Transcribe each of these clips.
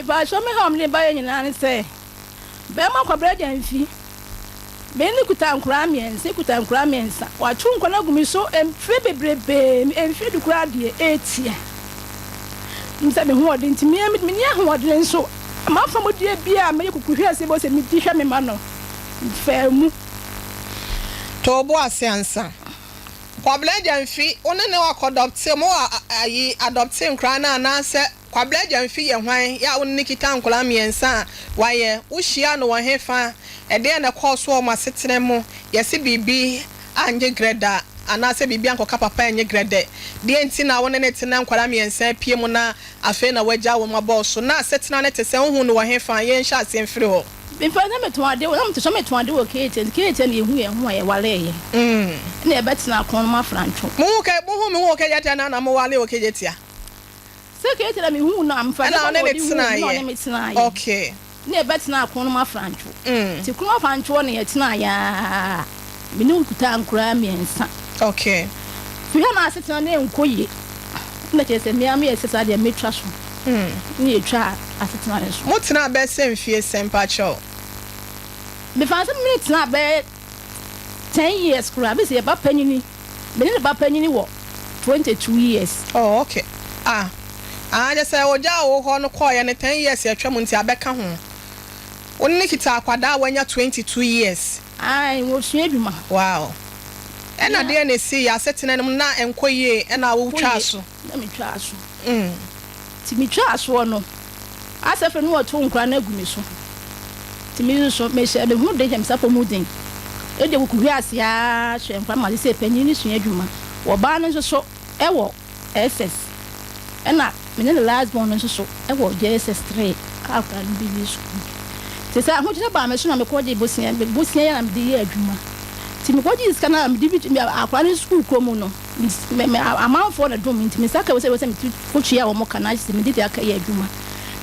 Mepakyɛw me haw mede baeɛ nyinaa ne sɛ bɛɛma Kwabena Gyamfi me ne no kuta nkoraa mmiɛnsa kuta nkoraa mmiɛnsa wato nkwa no agu me so mfeɛ bebrebee mfeɛ du koraa deɛ ɛretia nim sɛ me hoɔden nti me menni ahoɔdene nso mafa mu deɛ biara mɛyɛ kukuhwɛ sɛ bɔ sɛ medi hwɛ me ma no mfaa mu. To wo bo ase ansa. Kwabena Gyamfi wo ne no akɔdɔpte mo ayi adɔpte nkoraa no anaasɛ Kwabena Gyamfi yɛ hwan yɛ a wo ne no kita nkwadaa mmiɛnsa a wayɛ? Wo hyiaa no wɔ he fa? Ɛdeɛn na ɛkɔɔ so wɔ mo asetena mu? Yɛse biribi annye grɛda anaasɛ biribi ankɔka papa annye grɛdɛ. Deɛn nti na wo ne no te na nkwadaa mmiɛnsa apue mu na afei na wagya wo ma bɔɔ so? Na asetena no te sɛn? Wohuu no wɔ he fa? Yɛnhyɛ aseɛ mfiri hɔ. Mfa na metɔn ade wɔ na mete so metɔn ade wɔ KTN KTN na yɛhu yɛn ho a yɛwareeɛ ɛna yɛbɛtena kɔn no mu afrantwo. Mohu kɛ mohu me ho wɔ KJT anaa na mowaree wɔ KJT a? Sɛ kei na mehuu no a, mefa Ɛna dɛ ɔne na ne ɔde huu me na tenaeɛ. ɔne me tenaeɛ. Okay. Na yɛbɛtenaa Kronom Afrantwo. Nti Kronom Afrantwo hɔ na yɛtenaeɛ ara. Me ne wo kutaa nkoraa mmiɛnsa. Okay. Firi hɔ na asetena no ɛnkɔ yie. Na kyerɛ sɛ me ara meyɛ sɛ saa deɛ mɛtwa so. Na yɛtwaa asetena no so. Motenaa bɛyɛ sɛ mfie sɛn mpakyɛw? Mefa no sɛ me ne no tenaa bɛyɛ 10 years koraa. Bɛsɛ yɛn ba panyini. Me ne ne ba panyini wɔ 22 years. Oh okay ah ah kyɛ sɛ ogyaa wo hɔ no kɔɔeɛ no 10 years atwa mu nti abɛka ho. Wo ne no kita akwadaa a wanya 22 years. Ae, wɔsua adwuma. Wow. Ɛna deɛn na ɛsiiɛ? Asetena no mu na ɛnkɔ yie ɛna Ɛnkɔ wotwaa yie so? Na metwaa so. Nti metwaa soɔ no, asɛ afei no wɔto nkora no agu me so. Nti me nso mehyɛ me ho den hyɛ me sapɔ mu den. Ɛde kukuhwe ase ara hyɛ nkora no ma sɛ panyin no sua adwuma. Ɔbaa no nso so ɛwɔ SS. Ɛna me ne ne last born no nso so ɛwɔ JSS 3 a akwadaa no bi wie sukuu. Nti sɛ ahokyerɛ baa me so na mekɔgye bosea, bosea yi na mede yɛ adwuma. Nti mekɔgye sika no a mede bi akwadaa no sukuu kɔ mu no, me me amanfoɔ na dom me nti me nsa ka wɔ sɛ wɔ sɛ mete kɔtua wɔn ka na ayɛ sɛ mede de aka yɛ adwuma.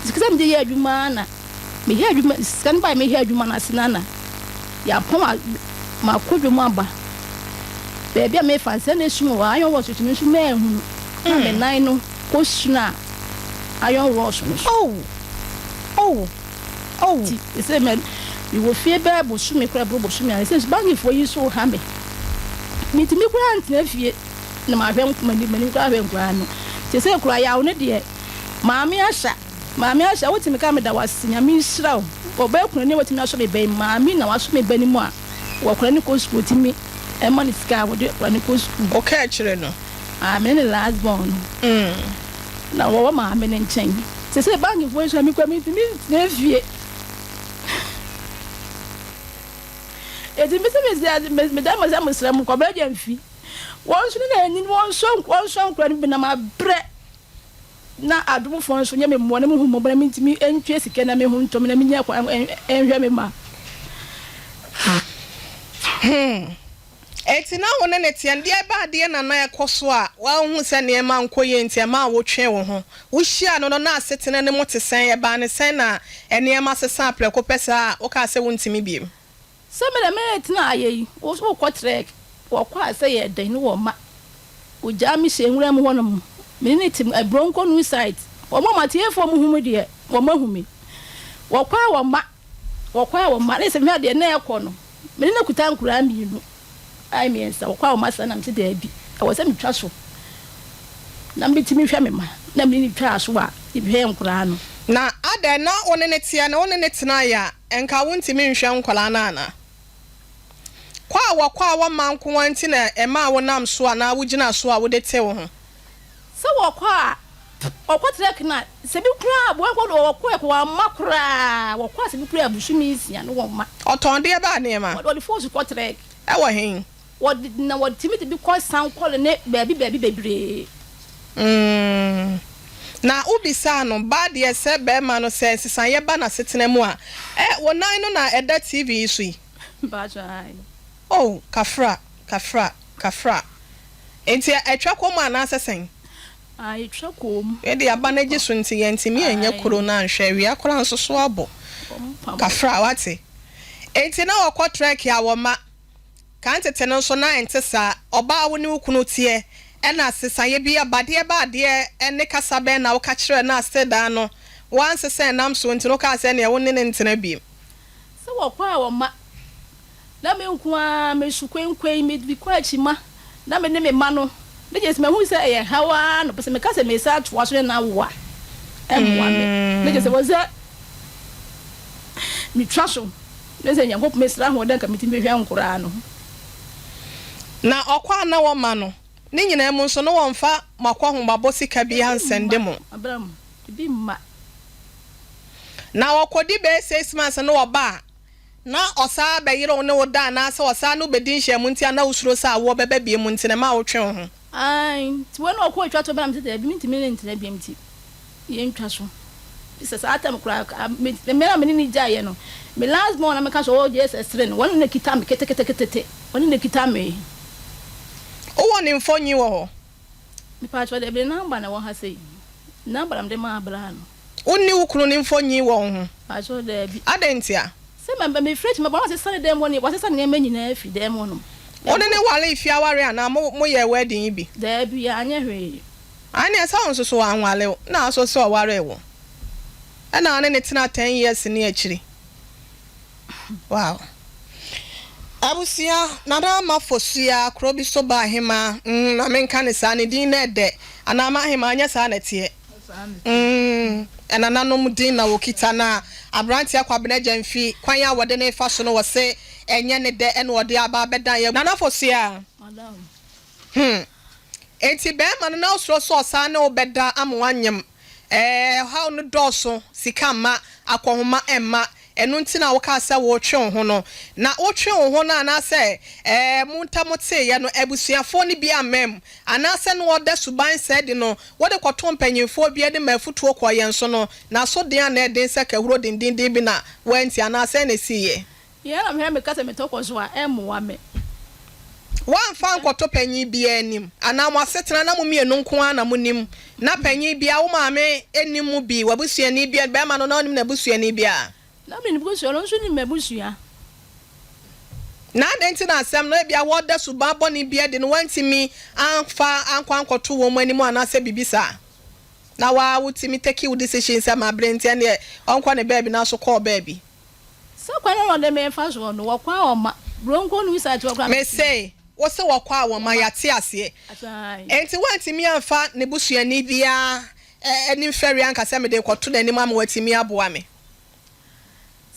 Nti sika sɛ mede yɛ adwuma na meyɛ adwuma sika no baa meyɛ adwuma no ase na na yɛapɔn a makɔ dwom aba. Baabi a mefa nsɛ na esum wɔ iron rods so nso manhunu na me nan no kɔsuna iron rods no so. Oh oh oh. Nti sɛ mɛ mewɔ fie bɛɛ bosome koraa boro bosome a sɛ bankifoɔ yi so ha me. Mentumi koraa ntena fie na mahwɛ m'anim m'anim koraa hwɛ nkoraa no. Nti sɛ koraa yaw no deɛ, Maame Asha, Maame Asha wotumi ka meda wo ase, Nyame nhyira wo. Ɔbaa kunani a watumi asɔ me ba yi, maame na wasɔ me ba no mu a wɔkora no kɔ sukuu, otumi ma no sika a wɔde kora no kɔ sukuu. Wo ka akyire no? Ah, me ne ne last born no. Na wɔwɔ maame no nkyɛn. Sɛ sɛ bankifoɔ yi so a mekɔ mentumi ntena fie. Eti mese mese meda mo sɛ mesrɛ mo kɔbɛ gya mfi. Wɔn nso ne na ani wɔn nso wɔn nso nkora no bi na mabrɛ. Na adomfoɔ nso nyɛ me mmoa na mehu mmɔbɔ na mentumi ntua sika na me ho ntɔ me na menya kwan nhwɛ me mma. Hmm. Enti na wo ne no teɛ no, deɛ ɛbaa deɛ na na ɛkɔ so a woanhu sɛ nneɛma nkɔ yie nti ɛmaa wotwee wo ho? Wohyiaa no no na asetena no mu te sɛn? Ɛbaa no sɛn na nneɛma sesaa prɛko pɛ saa a wokaa sɛ wontumi bio? Sɛ me na meretena ayɛ yi, wo so wokɔ trɛk, wɔkɔ a sɛ yɛ dɛn ne wɔn mma. Wogyaa me hyɛɛ nwura mu hɔnom, me ne no te Bronco New Site. Wɔn a m'atiefoɔ mu hu me deɛ, wɔahu me. Wɔkɔ a wɔmma, wɔkɔ a wɔmma. Ne sɛ mehwɛ deɛ na ɛrekɔ no, me ne no kuta nkoraa mmienu, ae mmiɛnsa, wɔkɔ a wɔmma saa na mese daabi, ɛwɔ sɛ metwa so na metumi hwɛ me mma. Na me ne no twaa so a mehwɛɛ nkoraa no. Na adɛn na wo ne no teɛ no, wo ne no tenaeɛ a, nka wontumi nhwɛ nkwadaa no anaa? Kɔ a wɔkɔ a wɔmma nko ara nti na ɛmaa wonam so anaa wogyina so a wode tee wo ho? Sɛ wɔkɔ a, wɔkɔ trek no a, sɛ bi koraa a, wɔkɔ no wɔkɔ ɛkɔ wɔamma koraa, wɔkɔ a sɛ bi koraa a bosome nsia no wɔmma. Ɔtɔn deɛ baa nneɛma? Wɔde foosu kɔ trek. Ɛwɔ he? Wɔde na wɔtumi de bi kɔ Sankɔle ne baabi baabi bebree. Mm. Na wobisaa no, baa deɛ sɛ bɛɛma no sɛ nsesaeɛ ba n'asetena mu a, ɛ, wo nan no na ɛda TV yi so yi? Mpakyɛ ae. Oh, kafra, kafra, kafra. Enti ɛtwa kɔ mu anaasɛ sɛn? Ae, etwa kɔ mu. Wei deɛ aba no agye so nti yɛntumi anyɛ kuro no anhwɛ, awia koraa nso so abɔ. Kafra, wate? Enti na wɔkɔ trɛk a wɔma. Kan tete no nso na ɛnte saa. Ɔbaa a wo ne wo kunu teɛ na sesaeɛ bi aba. Deɛ ba adeɛ ne kasa bɛn na woka kyerɛɛ no a still daa no? Woansesa ɛnam so nti no wokaa sɛ ɛneɛ wo ne no ntena bio. Sɛ wɔkɔ a wɔma na me nko ara mesu koenkoi, mekɔ akyima na me ne me mma no, na kyerɛ sɛ mahu sɛ ɛyɛ haw ara na sɛ meka sɛ meresan atoa so ne no awo a, ɛmmoa me. Na kyerɛ sɛ ɛwɔ sɛ metwa so, na sɛ Nyankopɔn mesrɛ ahoɔden anka metumi bɛhwɛ nkoraa no. Na ɔkɔ a na wɔma no, ne nyinaa mu nso na wɔmfa mo akɔnhomabɔ sika biara Ebi nsɛnde mma, mo. Abram, ebi mma. Na ɔkɔdi bɛyɛ 6 months na ɔba a, na ɔsan bɛyere wo ne wo da anaasɛ ɔsan ne wo bɛdi nhyiamu nti a na wosuro sɛ awoɔ bɛba biom nti na ɛma wotwe wo ho? Ae, nti wei na ɔkɔɔ twa to bɛ na mese daabi mentumi ne ntena biom nti yɛntwa so. Sɛ saa tam koraa me mmerɛ a me ne no gyaeɛ no, me last born na meka sɛ ɔwɔ JSS 3 no, wɔne na kita me keteketeketete, wɔne na kita me. Wowɔ ne mfonyin wɔ hɔ? Mepaakyɛw dabi, ne number na ɛwɔ ha sei, number na mede maa braa no. Wonni wo kunu no mfonyin wɔ wo ho? Mpakyɛw, daabi. Adɛn ntia? Sɛ me mefiri akyi maba na wasesa ne dan mu hɔ ne wasesa ne nneɛma nyinaa afiri dan mu hɔnom. Wo ne no waree fie awareɛ anaa mo moyɛɛ wedding yi bi? Daabi, yɛanyɛ hwee. Aane, ɛsɛ wo nso so wanware wo na aso sɛ ɔwaree wo ɛna wo ne no tenaa ten years ne akyiri. Wow. Abusua, Nana Ama Fosuaa, kuro bi so ba ahemaa, mm, ma menka no saa, ne din no ɛdɛ, anaa ama ahemaa, nyɛ saa na ɛteɛ? Mm, ɛnananom din na wɔkita, na aberanteɛ Kwabena Gyamfi, kwan a wɔde no refa so no, wɔse ɛnyɛ ne dɛ ɛna ɔde aba abɛdan yɛn. Nana Fosuaa, hmm, enti barima no na wosuro sɛ ɔsan ne wo bɛda ama woanyem? Ɛɛ, ɔhaw no dɔɔso, sika mma, akɔnhoma mma, ɛno nti na wokaa sɛ woretwe wo ho no. Na wotwee wo ho no anaasɛ ɛɛ, mo ntam teeɛ no, abusuafoɔ no bi amma mu, anaasɛ na wɔda suban sɛɛ adi no, wode kɔtoo mpanimfoɔ bi anim ma afotuo kɔɔ yɛn so no, na so den a na ɛden sɛ kahuro dendeenden bi na woantie, anaa sɛn na ɛsiiɛ? Yɛn na mehwɛ meka sɛ metɔ kɔ so a, ɛmmoa me. Woamfa ankɔto panyin biara anim, anaa mo asetena na mo mmienu nko ara na monim, na panyin biara, wo maame nnim mu bi, w'abusuani biara, barima no na ɔnnim n'abusuani biara. Na menim n'abusua, ɔno nso nim m'abusua. Na adɛn nti na asɛm no, ebia wɔda suban bɔne bi adi no, woantumi amfa ankɔ ankɔto wɔn anim anaasɛ biribi saa? Na wo ara wotumi take wo decision sɛ mabrɛ nti ɛnneɛ ɔnkɔ ne baabi nanso kɔɔ baabi. Sɛ kwan a wɔde me fa soɔ no, wɔkɔ a wɔma. Bronco no site hɔ koraa. Mese, wo se wɔkɔ a wɔma, yɛate aseɛ. Enti woantumi amfa ne busuani biara anim fɛreɛ anka sɛ mede rekɔto n'anim ama watumi aboa me?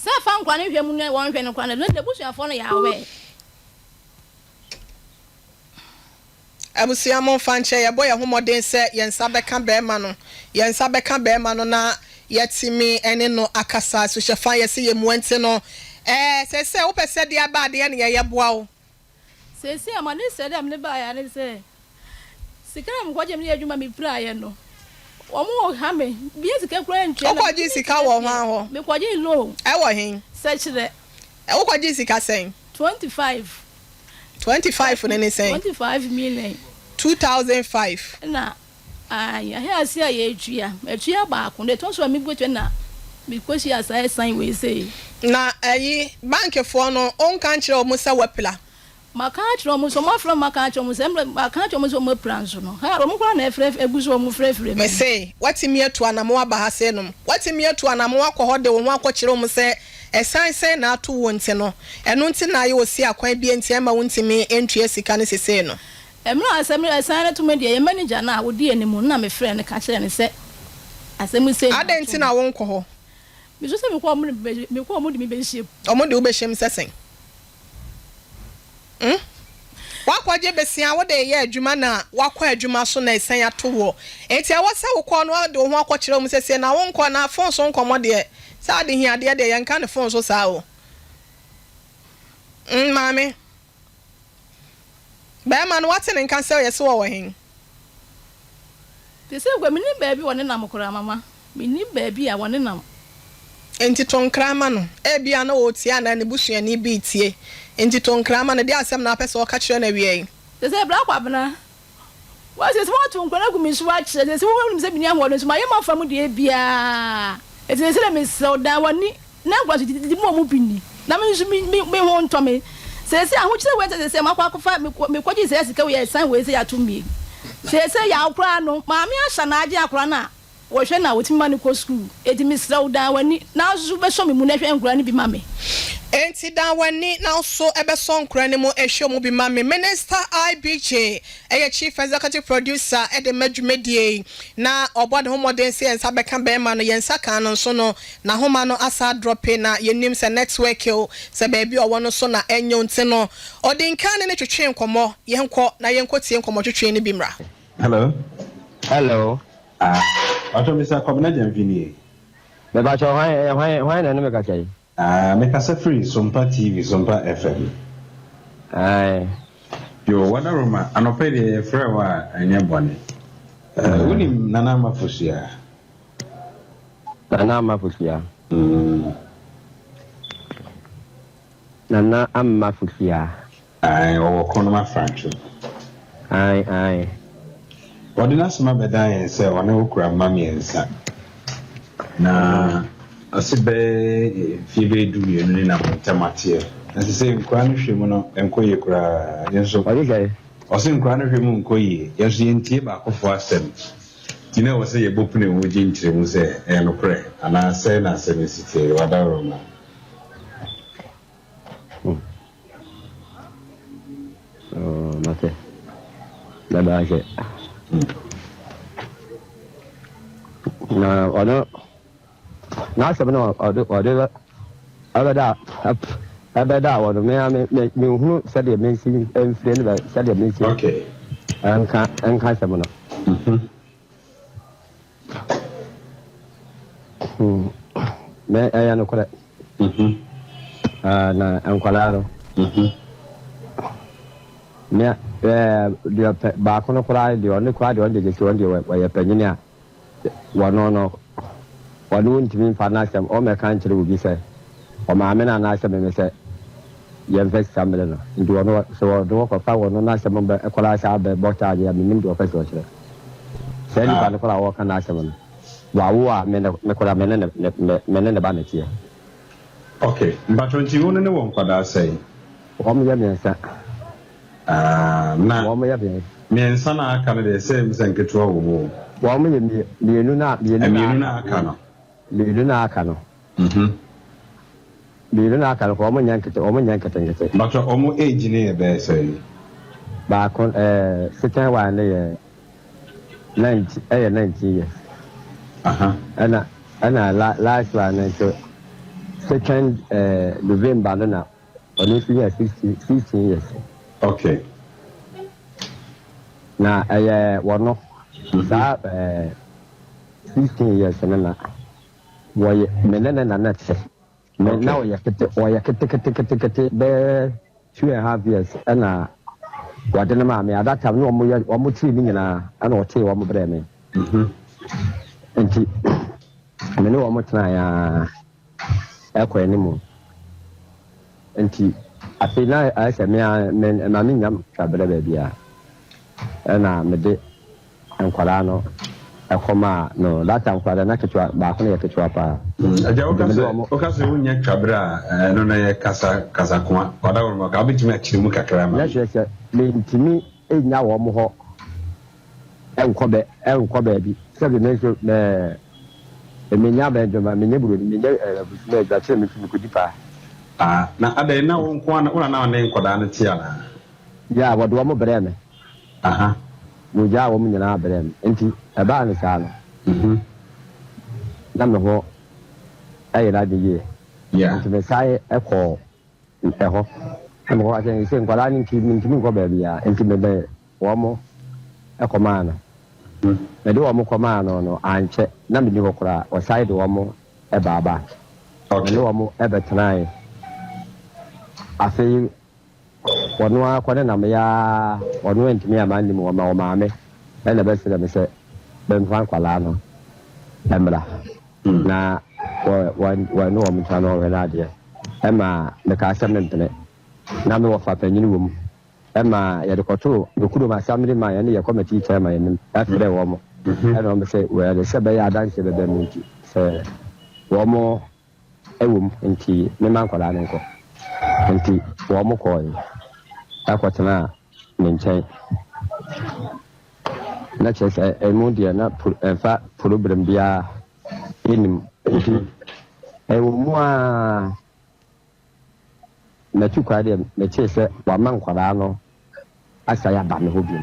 Sɛ fa nkora no hwɛ mu na wɔnhwɛ no koraa no, ɛno deɛ abusuafoɔ no yɛ aware. Abusua momfa nkyɛ yɛbɔ yɛn ho mmɔden sɛ yɛn nsa bɛka barima no, yɛn nsa bɛka barima no na yɛatumi ne no akasa. Suhyɛfa yɛse yɛmmua nti no, ɛɛ seesei wopɛ sɛ deɛ aba adeɛ ne yɛyɛ boa wo. Seesei amanesɛde a mede baeɛ ara ne sɛ, sika a mekɔgye mede yɛ adwuma a mepiraeɛ no, wɔreha me. Mehia sika koraa ntua na Wokɔgyee mentumi sika ntua wɔ fie. hwan hɔ? Mekɔgyee loan. Ɛwɔ he? Sɛkyerɛ. Wokɔgyee sika sɛn? 25. 25 no ne sɛn? 25 million. 2005. Ɛna ae, ahyɛase a yɛretua, matua baako, deɛ ɛtɔ so a mekɔtua na mekɔhyia saa ɛsan wei sei. Na ɛyi, bankfoɔ no, wonka nkyerɛ wɔn sɛ woapira? Maka akyerɛ wɔn sɛ, wɔafrɛ me maka akyerɛ wɔn sɛ, mmerɛ maka akyerɛ wɔn sɛ wɔapira nso no, ha, wɔn koraa na ɛfrɛ, ɛgu so wɔn frɛfrɛ me. Mese, woatumi atu anamon aba ha sei nom? Woatumi atu anamon akɔ hɔ de wo ho akɔkyerɛ wɔn sɛ ɛsan sɛn na ato wo nti no, ɛno nti na ayɛ osi akwan bi nti ɛmma wontumi ntua sika no sesei no? Mmerɛ a asɛm no ɛsan no to me deɛ, yɛn manager no a ɔdi anim no na mefrɛɛ no ka kyerɛɛ no sɛ asɛm sei na Adɛn ato nti me. na wonkɔ hɔ? Mesuro sɛ mekɔ a wɔde me mekɔ a wɔde me bɛhyɛ mu. Wɔde wo bɛhyɛ mu sɛ sɛn? Hmm? Woakɔgye besia wode reyɛ adwuma na woakɔ adwuma so na ɛsan ato woɔ. Enti ɛwɔ sɛ wokɔ na wode wo ho akɔkyerɛ wɔn sɛsie na wonkɔ na fon so nkɔmmɔ deɛ, sɛ ade hia adeɛ deɛ yɛnka no fon so saa o. Hmm, maame. Bɛɛma no wate ne nka sɛ yɛse wɔwɔ hen? Te sɛ gua, mennim baabi wɔnenam koraa mama, mennim baabi a wɔnenam. Enti to nkra ma no. Ebia na ɔretie anaa ne busuani bi retie. Enti to nkra ma no. Deɛ asɛm na wopɛ sɛ ɔka kyerɛ no awiei? Te sɛ bra Kwabena, Wɔasiesie wɔato nkwa no agu me so akyerɛ sɛ sɛ wonim sɛ minni ahoɔden nso mayɛ m'afa mu deɛ biara. Enti seesei deɛ mesrɛ wo, dan w'ani na nkwa so didi mu a wɔn bi nni, na me nso me me me ho ntɔ me. Seesei ahokyere wei nti seesei makɔ akɔfa mekɔ mekɔgye saa sika wei a ɛsan wei sɛ yɛato mmie. Seesei yaw koraa no, maame ahyɛ na agye akwadaa no a. Wɔhwɛ no a, wɔtumi ma no kɔ sukuu. Enti mesrɛ wo, dan w'ani na wo nso bɛsɔ me mu na hwɛ nkwadaa no bi ma me. Enti dan w'ani na wo nso bɛsɔ nkwadaa no mu hwɛ wɔn bi ma me. Minister IBJ yɛ Chief Executive Producer de ma dwumadie yi, na ɔbɔ ne ho mmɔden sɛ yɛn nsa bɛka barima no. Yɛn nsa kaa no nso no, n'ahoma no asa adrɔpe, na yɛnnim sɛ network o, sɛ baabi a ɔwɔ no so na ɛnyɛ o nti no, ɔde nkan ne no twetwee nkɔmmɔ. Yɛnkɔ na yɛnkɔtie nkɔmmɔtwetwe no bi mmra. Hello. Hello. Ah, pacho Mister Kwabena Gyamfi nie. Me pacho hwan eh hwan hwan na ɛne me kasa yi? Ah, me kasa firi Sompa TV, Sompa FM. Aye. Yo, Wadaroma, anɔpa yi deɛ yɛfrɛ wo a ɛnyɛ bɔne. Eh, wonim Nana Ama Fosuaa? Nana Ama Fosuaa. Mm. Nana Ama Fosuaa. Ae, ɔwɔ Kronom Afrantwo. Ae, ae. Ɔde n'asɛm abɛdan yɛn sɛ ɔne wo kura mma mmiɛnsa. Na ɔse bɛyɛ mfeɛ bɛyɛ 12 ni na mo ntam ateɛ. Na sesei nkoraa no hwɛ mu no ɛnkɔ yie koraa. Yɛn nso. Ɔse sɛn? Ɔse nkoraa no hwɛ mu nkɔ yie. Yɛn nso yɛntie baakofoɔ asɛm. Nti na ɛwɔ sɛ yɛbɔ pene mu gye nkyerɛmu sɛ ɛyɛ nokorɛ anaa sɛɛ na asɛm yi si teɛ. Yɛwɔ adaworoma. Oh, mate. Mɛda ase. Na ɔno n'asɛm no ɔde ɔde ɛbɛda ɛbɛda wɔ no me me me menhunu sɛdeɛ mensi mfiri no bɛ sɛdeɛ mensi nka nka asɛm no. Hmm. Me ɛyɛ nokorɛ. Mhm. Ah, na nkwadaa no. Mhm. Me ɛɛ deɛ pɛ baako no koraa deɛ ɔno koraa deɛ ɔno deɛ gyesi ɔno deɛ ɔyɛ panyin a wɔno no ɔno wontumi nfa n'asɛm ɔmmɛka nkyerɛ obi sɛ ɔmaame no anaasɛ meme sɛ yɛmfa sika mmrɛ no nti ɔno sɛ ɔde wɔkɔfa wɔno n'asɛm bɛ koraa saa bɛbɔ charge a menim deɛ ɔpɛ sɛ ɔkyerɛ. Saa nipa no koraa a ɔreka n'asɛm no, wawo a me me koraa me ne ne me me ne ne ba na ɛteɛ. Ok, mpakyɛw nti wo ne no wɔ nkwadaa sɛn? Wɔn yɛ mmiɛnsa. Ah, na Wɔn yɛ mmiɛnsa. mmiɛnsa na aka no deɛ sɛ sɛ nketewa wɔ mu o. Wɔn yɛ mmienu na mmienu na Mmienu na aka no. Mmienu na aka no. Mhm. Mmienu na aka no koraa wɔn nyɛ nkete wɔn nyɛ nketenkete. Mpakyɛw wɔn age no yɛ bɛyɛ sɛn? Baako ɛɛ second one no yɛ 19 ɛyɛ 19 years. Aha. Ɛna ɛna la last one no nso second ɛɛ November no na ɔno nso nya 16 16 years. Okay. Na ɛyɛ wɔno saa ɛɛ 16 years no na wɔyɛ me ne ne na na te. Me na ɔyɛ kete ɔyɛ keteketekete bɛyɛ 2½ years ɛna wɔde no maa me. At that time na wɔn yɛ wɔn tee ne nyinaa ɛna ɔtee wɔn brɛɛ me. Nti me ne wɔn tenaeɛ ara ɛkɔ anim. Nti afei na ayɛ sɛ me ara me ɛma me nya twaberɛ baabiara ɛna mede nkwadaa no kɔmaa no. That time koraa deɛ na ketewa baako no yɛ ketewa paa. Agya woka Nti mede sɛ wɔn. woka sɛ wonnya twaberɛ a ɛno no yɛ kasa kasakoa ɔdaworo ka wobɛtumi akyerɛ mu kakra ama Na me. kyerɛ sɛ mentumi nnya wɔn hɔ nkɔ bɛ nkɔ baabi sɛbi me nso mɛ menya bɛndwuma menyɛ buroni menyɛ abusua adwuma kyerɛ me nso mekɔdi paa. Ah, na adɛn na wo nko ara wo na na wo ne nkwadaa no te anaa? Yeah, wɔde wɔn brɛɛ me. Aha. Wɔgyaa wɔn nyinaa brɛɛ me. Enti ɛbaa no saa no, na me ho yera me yie. Enti mesan kɔɔ hɔ, na mekɔka kyerɛɛ no sɛ, nkwadaa no nti, mentumi nkɔ baabiara. Enti mede wɔn kɔmaa no. Mede wɔn kɔmaa no no, ankyɛ na menni hɔ koraa, ɔsan de wɔn baa back. Me ne wɔn bɛtenae. Afei Ɔno ara kɔ ne nam yɛ ara ɔno antumi amma anni mu ɔma ɔmaame na ɛbɛsrɛ me sɛ memfa nkwadaa no mmra na wɔne wɔn ntena na ɔnhwɛ n'adeɛ ɛma mekaa sɛ mempene na me wɔfa panyin wɔ mu ɛma yɛde kɔtoo me kurom assembly man ɛne yɛ committee chairman anim ɛfrɛ wɔn ɛna wɔn sɛ wɔde sɛ bɛyɛ adanseɛ bɛbɛ mu nti sɛ wɔn Ɛwom, enti memma nkwadaa no nkɔ. Enti wɔkɔeɛ kɔtenaa ne nkyɛn. Na kyerɛ sɛ ɛmu deɛ na ɛmfa problem biara nnim. Nti ɛwɔ mu ara Matu kwan deɛ metee sɛ wama nkwadaa no asan aba me hɔ bio.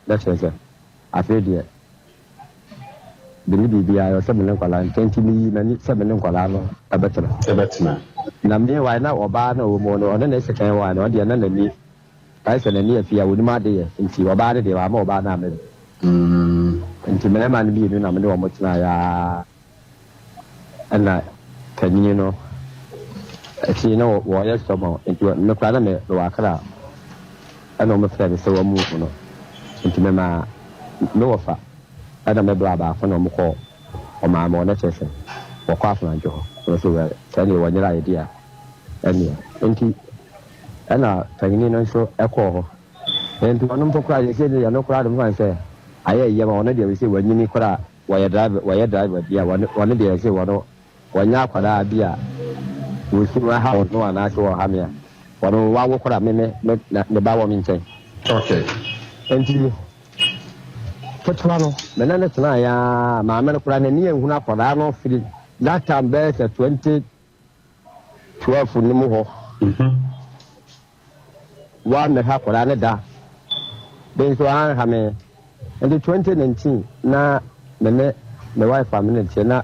Na kyerɛ sɛ afei deɛ menni biribiara yɛ sɛ me ne nkwadaa no nti meyii m'ani sɛ me ne nkwadaa no bɛtena. Bɛtena. Na meanwhile na ɔbaa no a ɔwɔ mu no ɔne ne sekan wɔ no ɔno deɛ na n'ani ayɛ sɛ n'ani afi a ɔnim ade yɛ nti ɔbaa no deɛ wamma ɔbaa no amma bi. Nti mmarima no mmienu na me ne wɔn tenaeɛ ara. Ɛna panyin no akyiri na wɔyɛ stubborn nti me koraa na me wɔ Accra ɛna wɔn frɛ me sɛ wɔn move no nti me maa me wɔfa ɛna me bra baako na wɔn kɔ ɔmaa me wɔn kyerɛ sɛ wɔkɔ Afenadwo hɔ na wɔsɛ wɛ sɛ ɛneɛ wɔnyera yɛ di a ɛneɛ nti ɛna panyin no nso ɛkɔɔ hɔ nti wɔn mpo koraa yɛ sɛ yɛ no koraa de mo fa sɛ ayɛ yɛ ma wɔn deɛ wɔ sɛ wɔnyini koraa. Wɔyɛ driver wɔyɛ driver bi a wɔne wɔne deɛ yɛse wɔno wɔnyɛ akwadaa bi a wɔsu ha ɔno anaase wɔha me a wɔno wawo koraa me me me na ne ba wɔ me nkyɛn. Okay. Nti ketewa no me ne no tenaeɛ ara maame no koraa n'ani anhunu akwadaa no firi that time bɛyɛ sɛ 2012 no mu hɔ. Woammɛhwɛ akwadaa no da bi nso anha me. Nti 2019 na me ne me wife a me ne no teɛ na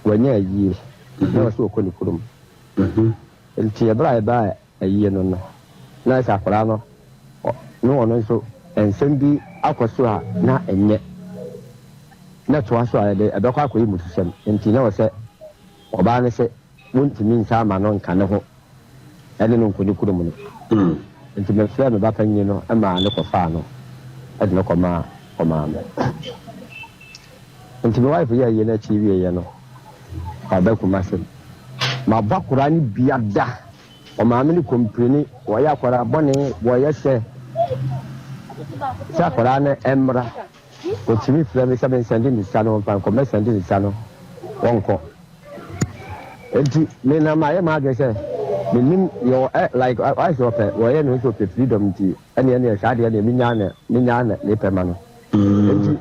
wanya ayie na ɔsɛ ɔkɔ ne kurom. Nti ɛberɛ a yɛbaa ayie no no na ayɛ sɛ akwadaa no ne ɔno nso nsɛm bi akɔ so a na ɛnyɛ na ɛtoa so a yɛde ɛbɛkɔ akɔyɛ mmususɛm nti na ɔsɛ ɔbaa no sɛ wontumi nsa ama no nka ne ho ne no nkɔ ne kurom no. Enti mefrɛɛ me ba panyin no maa no kɔfaa no de no kɔmaa ɔmaame. Enti me wife yɛɛ ayie no akyi wieeɛ no, waba Kumasi. Mabɔ akwadaa no dua da. Ɔmaame no kɔmpleni, wɔyɛ akwadaa bɔne, wɔyɛ sɛ sɛ akwadaa no mmra. Ɔtumi frɛ me sɛ mensɛnde ne sika no ɔmfa nkɔ, mɛsɛnde ne sika no ɔnkɔ. Enti me na mayɛ m'adwene sɛ menim deɛ ɔ ɛ like ayɛ sɛ ɔpɛ wɔyɛ ne ho sɛ ɔpɛ freedom nti ɛneɛ ɛneɛ saa deɛ ɛneɛ menyaa ne menyaa ne ne pɛ ma no. Enti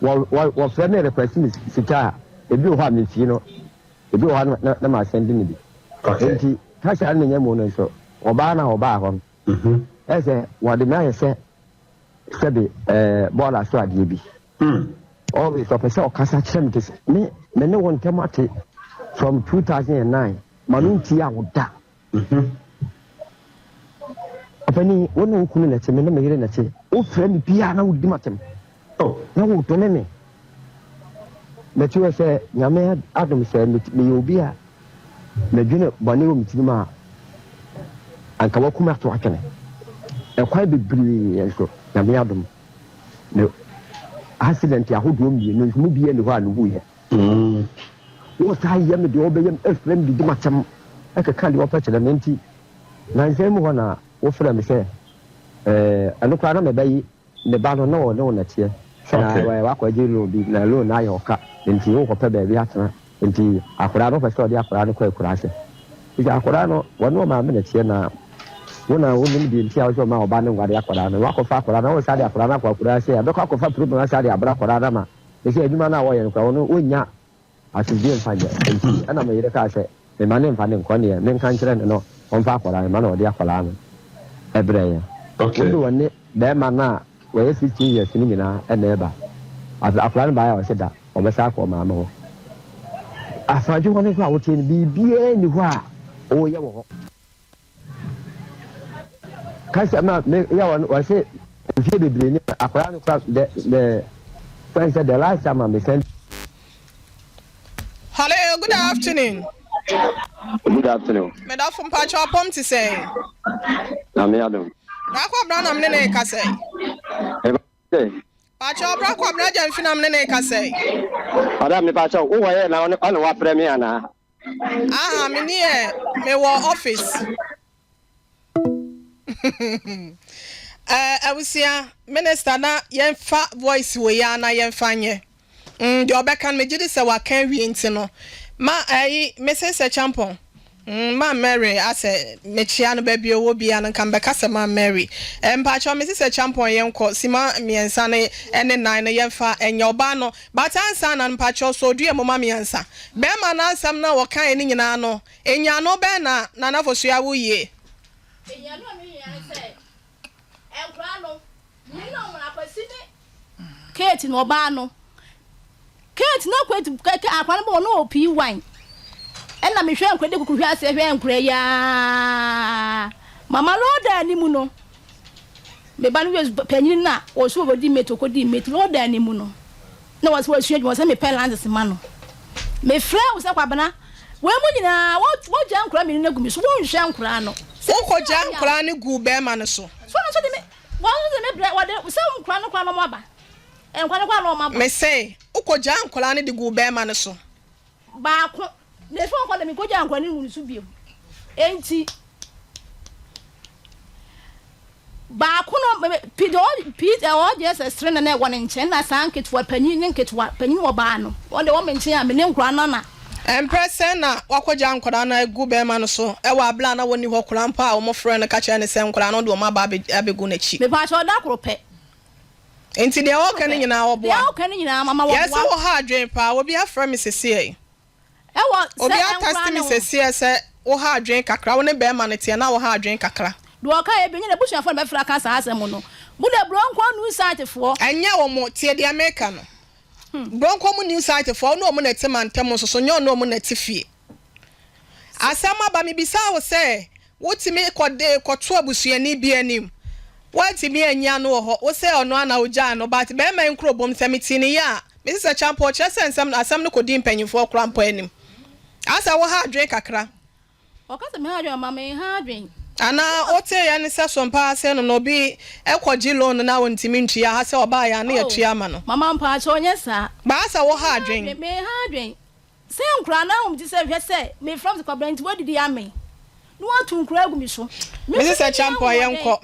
wɔ wɔ wɔfrɛ me request me sika a ebi wɔ hɔ a mefie no ebi wɔ hɔ a na na masɛnde no bi. Enti kasa no menyɛ mu no nso ɔbaa no a ɔbaa hɔ no ɛyɛ sɛ wɔde me ayɛ sɛ sɛbe ɛɛ bɔɔla so adeɛ bi. Always ɔpɛ sɛ ɔkasa kyerɛ me te sɛ me me ne wo ntam ate from 2009 ma no ntia wo da. Ɔpani wo ne wo kunu na ɛte me ne me yere na ɛte wofrɛ me biara na wodi m'atɛm na wodome me. Mɛte wɔ sɛ Nyame adom sɛ meyɛ obi a Medwene bɔne wɔ me tirim a, anka waku me ato atwene. Ɛkwan bebree nso, Nyame adom, me accident ahodoɔ mmienu nso mu biara nni hɔ a mewuiɛ. Wɔtaa yɛ me deɛ wɔbɛyɛ me, ɛfrɛ me didi m'atɛm, ɛkeka deɛ wɔpɛ kyerɛ me. Nti, nansa yi mu hɔ na wofrɛ me sɛ, ɛɛ, ɛno koraa na mebɛyi Ne ba no, na ɔne wo na ɛteɛ. Na wakɔgye loan bi, na loan no ayɛ ɔka, nti wokɔpɛ baabi atena. Nti akwadaa no, wopɛ sɛ ɔde akwadaa no kɔ akuraase. Nti akwadaa no, wɔne ɔmaame na ɛteɛ, na wo na wonim deɛ nti a wosɛ ɔma ɔba no nware akwadaa no. Wakɔfa akwadaa no, na wosan de akwadaa no akɔ akuraase a, ɛbɛkɔ akɔfa problem asan de abrɛ akwadaa no ama. Ɛsɛ adwuma no a wɔyɛ no koraa, ɔno ɔnnya Asomdwie mfa nyɛ. Enti ɛna me yere kaa sɛ, Mma no mfa no nkɔ, neɛ menka nkyerɛ no no ɔmfa akwadaa no mma na ɔde akwadaa no brɛɛ yɛn. Wode wɔne barima no a wayɛ 15 years no nyinaa na ɛba. Afei akwadaa no baeɛ a ɔse da ɔbɛsan akɔ ɔmaame hɔ. Asadwo hɔ no nso a woteɛ no biribiara nni hɔ a ɔreyɛ wɔ hɔ. Kasa ma me yɛ wɔn wɔse mfie bebree ni akwadaa no kora the the fɛn sɛ the last time a me send. Hello, good afternoon. Good afternoon. Medafo mpakyɛ apɔm te sɛn? Na me adom. Bra kɔ bra na me ne ne kasa yi. Pakyɛ ɔbra kɔ bra gya mfi na me ne ne kasa yi. Madam me pakyɛ wo wɔ yɛ na ɔne wafrɛ me anaa? Aha me ni ɛ me wɔ office. Eh, abusua minister na yɛmfa voice wɔ yi na yɛmfa nyɛ. Mm, deɛ ɔbɛka no megye di sɛ waka awie nti no. Ma ɛyi Mrs. Champon. Maam Mary asɛ mekyea no baabi ɔwɔ biaa no nka mebɛka sɛ Maam Mary eh mpakyɛw mese sɛ Kyampɔn yɛnkɔ sima miɛnsa no ɛne nan no yɛnfa ɛnyɛ ɔbaa no but ansa na no mpakyɛw sɔ dua mu ma me ansa bɛɛma no asɛm no a ɔkaeɛ no nyinaa no nyiano bɛn na Nana Fosuaa wo yie. Nyiano a mehia ne sɛ nkoraa no me ne ɔmo Akwasi ne Kate no ɔbaa no Kate na Kate kɛkɛ akora no bɔ ɔno wɔ pii wan ɛna mehwɛ nkora de kuku hwɛ aseɛ hwɛ nkora yi aa mama lɔɔda anim no me ba no yɛ panyin na ɔso wɔdi mate ɔkɔdi mate lɔɔda anim no na wɔsɛ wɔasua adwuma sɛ mepɛ lances ma no mefrɛ wo sɛ kwabena wɔn mu nyinaa wɔgya nkora mmienu no agu me so wɔnhwɛ nkora no wokɔgya nkora no gu bɛrima no so so no nso de me wɔn nso de me brɛ wɔde sɛ nkora no kora no ɔmo aba Nkwa no kɔ a na ɔma ba. Mese, wokɔgyaa nkwadaa no de guu barima no so. Baako, na ɛfiri hɔ kɔ deɛ menkɔgyaa nkwadaa no nguu ne so bio. Enti, baako no, me, deɛ ɔ, P, ɔ, Jesus tene na na ɛwɔ ne nkyɛn, na saa nketewa, panyin ne nketewa, panyin wɔ baa no, wɔn deɛ wɔ me nkyɛn a, me ne nkwadaa no na. Mprɛ sɛn na wakɔgyaa nkwadaa no agu barima no so wɔ abere a na wɔnni hɔ koraa mpo a wɔfrɛɛ no ka kyerɛɛ no sɛ nkwadaa no de wɔn aba abɛgu n'akyi? Mepaakyɛw, da koro pɛ. Nti deɛ ɔka no nyinaa ɔboa. Deɛ ɔka no nyinaa mama wɔboa. Yɛ sɛ woha adwene paa obi afrɛ me sesiɛ. Ɛwɔ sɛ Obi nkora atɛste ne me wo. sesiɛ sɛ woha adwene kakra wo ne bɛɛma no teɛ na woha adwene kakra. Deɛ ɔka yɛ bi nyɛ n'abusuafoɔ na bɛfrɛ aka saa asɛm no. Mo deɛ Bronkɔ new site foɔ. Ɛnyɛ wɔn, tie deɛ meka no. Bronkɔ mu new site foɔ wo ne wɔn na ɛte mantam nso so nyɛ ɔne wɔn na ɛte fie. Asɛm aba, mebisaa wo sɛ wotumi kɔ de kɔto abusuani bi anim, woantumi anyi ano wɔ hɔ, wose ɔno ara na ogyaa no but bɛrima yi nkurobom sɛ metee no yie a, mese sɛ Kyampɔn kyerɛ sɛ nsɛm no asɛm no kɔdii mpanyimfoɔ koraa mpo anim. Asɛ woha adwene kakra. Ɔka sɛ meha adwene ama menha adwene. Anaa woteeɛ ne sɛ so mpa ase no na obi kɔgye loan na ɔntumi ntua ha sɛ ɔbaeɛ a na yɛtua ama no. Oh mama mpaakyɛw nyɛ saa. But asɛ woha adwene. Menha adwene. Sɛ nkoraa no ahom te sɛ hwɛ sɛ mefrɛ wo sɛ kwabena nti woadidi amee na woatu nkoraa agu me so. Me Mese nso sɛ menni Kyampɔn ahoɔden. yɛnkɔ.